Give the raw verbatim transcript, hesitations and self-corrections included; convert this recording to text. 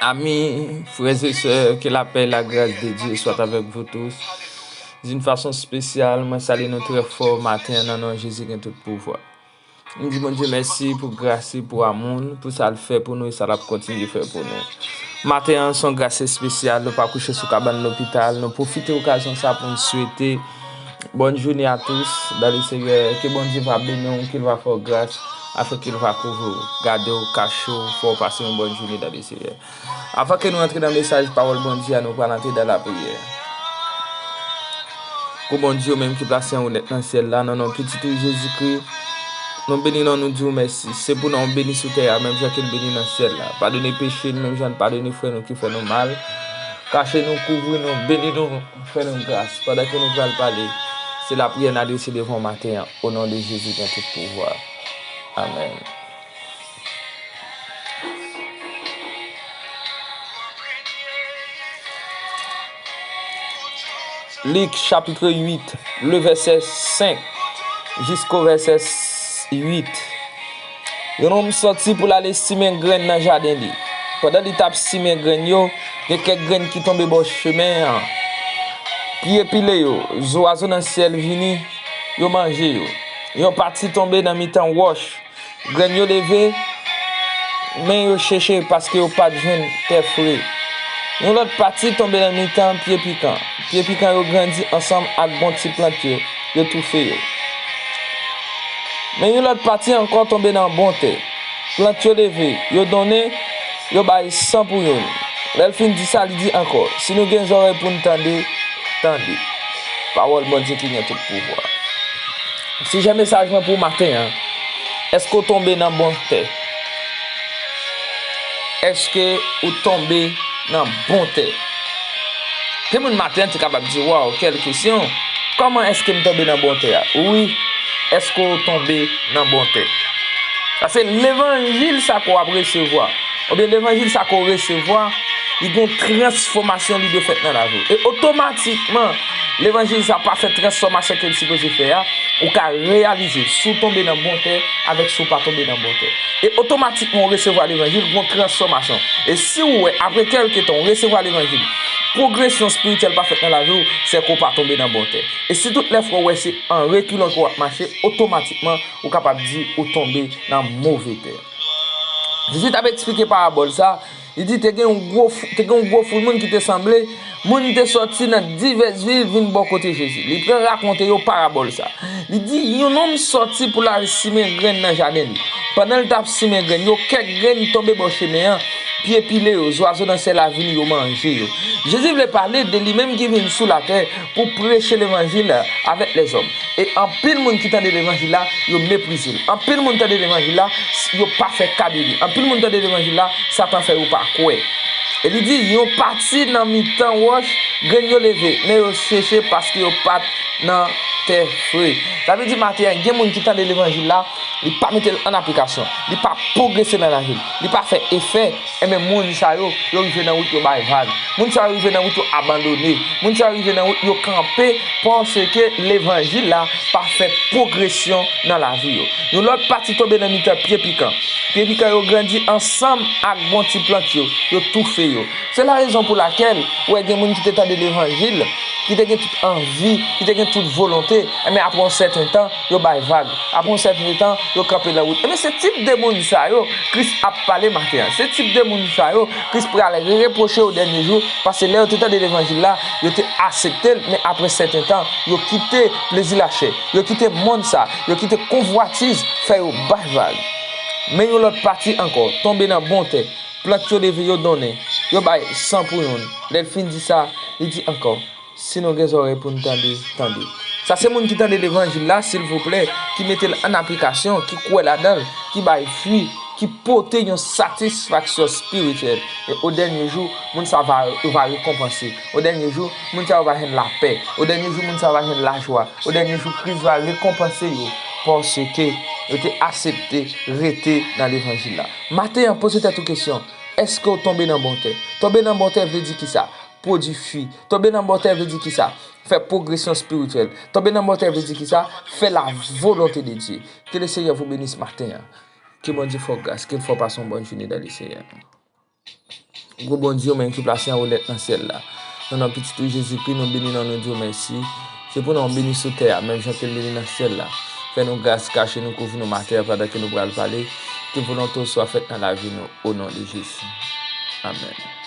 Amis, frères et sœurs, que la paix et la grâce de Dieu soient avec vous tous. D'une façon spéciale, mwen salye nou trè fò maten an nan non Jezi gen tout pouvwa. M di Bondye mèsi pou gras li, pou amou l, pou sa l fè pou nou e sa l ap kontinye fè pou nou. Maten an, se yon gras espesyal, nou pa kouche sou kabann lopital, nou pwofite okazyon sa pou n swete bonne journée à tous dans le Seigneur, que Bondye va bénir ou, qu'il va faire grâce, afin qu'il va couvrir ou, garder ou, cacher ou, fè w pase yon bonne journée dans le Seigneur. Avan ke nou antre nan mesaj pawòl Bondye a, nou pral antre dan lapriyè. Gwo Bondye, ou menm ki plase anwo nèt nan syèl la, nan non pitit ou Jezikri, nou beni non, nou di w mèsi. Se pou non w beni sou tè a, menm jan ke l beni nan syèl la. Padone peche n, menm jan n padone frè nou ki fè nou mal. Kache nou, kouvri nou, beni nou, fè nou gras. Pandan ke nou pral pale, se lapriyè n adrese devan w maten an, o non de Jezi ki gen tout pouvwa. Amèn. Lik, chapitre huit, le verset cinq jusqu'au verset huit. Yon nonm sòti pou l ale simen grenn nan jaden li. Pandan li t ap simen grenn yo, gen kèk grenn ki tonbe bò chemen an. Pye pile yo, zwazo nan syèl vini, yo manje yo. Yon pati tonbe nan mitan wòch. Grenn yo leve, men yo cheche paske yo pa t jwenn tè fre. Yon lòt pati tonbe nan mitan pye pikan. Pye pikan yo grandi ansanm ak bon ti plant yo, yo toufe yo. Men yon lòt pati ankò tonbe nan bon tè. Plant yo leve, yo donnen, yo bay san pou youn. Lè l fin di sa, li di ankò, "Si nou gen zòrèy pou n tande, tande." Pawòl Bondye ki gen tout pouvwa. Sijè mesaj mwen pou maten an, èske w tonbe nan bon tè? Èske ou tonbe nan bon tè? Gen moun maten an te kapab di, "Waw, kèl kesyon! Kòman èske m tonbe nan bon tè a?" Wi, èske w tonbe nan bon tè? Paske levanjil sa ke w ap resevwa, oubyen levanjil sa ke w resevwa, li gen transfòmasyon li dwe fèt nan lavi w. E otomatikman, levanjil sa pa fè transfòmasyon ke l sipoze fè a, ou ka reyalize si w tonbe nan bon tè avèk si w pa tonbe nan bon tè. E otomatikman, ou resevwa levanjil, gon transfòmasyon. E si w wè, apre kèlke tan, ou resevwa levanjil, pwogresyon espirityèl pa fèt nan lavi w, se ke w pa tonbe nan bon tè. E si tout lè fwa w wè se an rekilon ke w ap mache, otomatikman, ou kapab di ou tonbe nan move tè. Jezi t ap eksplike parabòl sa, li di te gen yon gwo fou, te gen yon gwo foul moun ki te sanble, moun te sòti nan divès vil vin bò kote Jezi. Li pran rakonte yo parabòl sa. Li di, yon nonm sòti pou l al simen grenn nan jaden li. Pandan l t ap simen grenn yo, kèk grenn tonbe bò chemen an, pye pile yo, zwazo nan syèl la vini, yo manje yo. Jezi vle pale de li menm ki vin sou latè pou preche levanjil avèk lèzòm. E anpil moun ki tande levanjil la, yo meprize l. Anpil moun tande levanjil la, yo pa fè ka de li. Anpil moun tande levanjil la, Satan fè yo pa kwè. E li di, yon pati nan mitan wòch, grenn yo leve, men yo cheche paske yo pa t nan tè fre. Sa vle di maten an, gen moun ki tande levanjil la, li pa mete l an aplikasyon, li pa pwogrese nan lavi l, li pa fè efè, enben moun sa yo, yo rive nan wout yo bay vag. Moun sa yo rive nan wout yo abandone. Moun sa yo rive nan wout yo kanpe paske levanjil la pa fè pwogresyon nan lavi yo. Yon lòt pati tonbe nan mitan pye pikan. Pye pikan yo grandi ansanm ak bon ti plant yo, yo toufe yo. Se la rezon pou lakèl ou wè gen moun ki te tande levanjil, ki te gen tout anvi, ki te gen tout volonte, enben apre yon sèten tan, yo bay vag. Apre yon sèten tan, yo kanpe nan wout. Enben se tip de moun sa yo Kris ap pale maten an. Se tip de moun sa yo Kris pral repwoche o dènye jou, paske lè yo te tande levanjil la, yo te aksepte l, men apre sèten tan, yo kite plezi lachè, yo kite monn sa, yo kite konvwatiz fè yo bay vag. Men yon lòt pati ankò tonbe nan bon tè. Plant yo leve, yo donnen, yo bay san pou youn. Lè l fin di sa, li di ankò, "Si nou gen zòrèy pou n tande, tande." Sa se moun ki tande levanjil la, silvouplè, ki mete l an aplikasyon, ki kwè ladan l, ki bay fwi, ki pote yon satisfaksyon espirityèl. E o dènye jou, moun sa va, yo va rekonpanse. O dènye jou, moun sa yo va jwenn lapè. O dènye jou, moun sa yo va jwenn lajwa. O dènye jou, Kris va rekonpanse yo paske yo te aksepte rete nan levanjil la. Maten an, poze tèt ou kesyon, èske w tonbe nan bon tè? Tonbe nan bon tè vle di kisa? Pwodui fwi. Tonbe nan bon tè vle di kisa? Fè pwogresyon espirityèl. Tonbe nan bon tè vle di kisa? Fè la volonte de Dye. Ke le Senyè vous bénisse maten an. Ke Bondye fè w gras, ke l fè w pase yon bòn jounen dan le Senyè. Gwo Bondye, ou menm ki plase an wonèt nan syèl la. Nan non pitit ou Jezikri, nou beni non, nou di w mèsi. Se pou non w beni sou tè a, menm jan ke l beni nan syèl la. Fè nou gras, kache nou, kouvri nou maten an pandan ke nou pral pale. Ke volonte w swa fèt nan lavi nou, o non de Jezi. Amèn.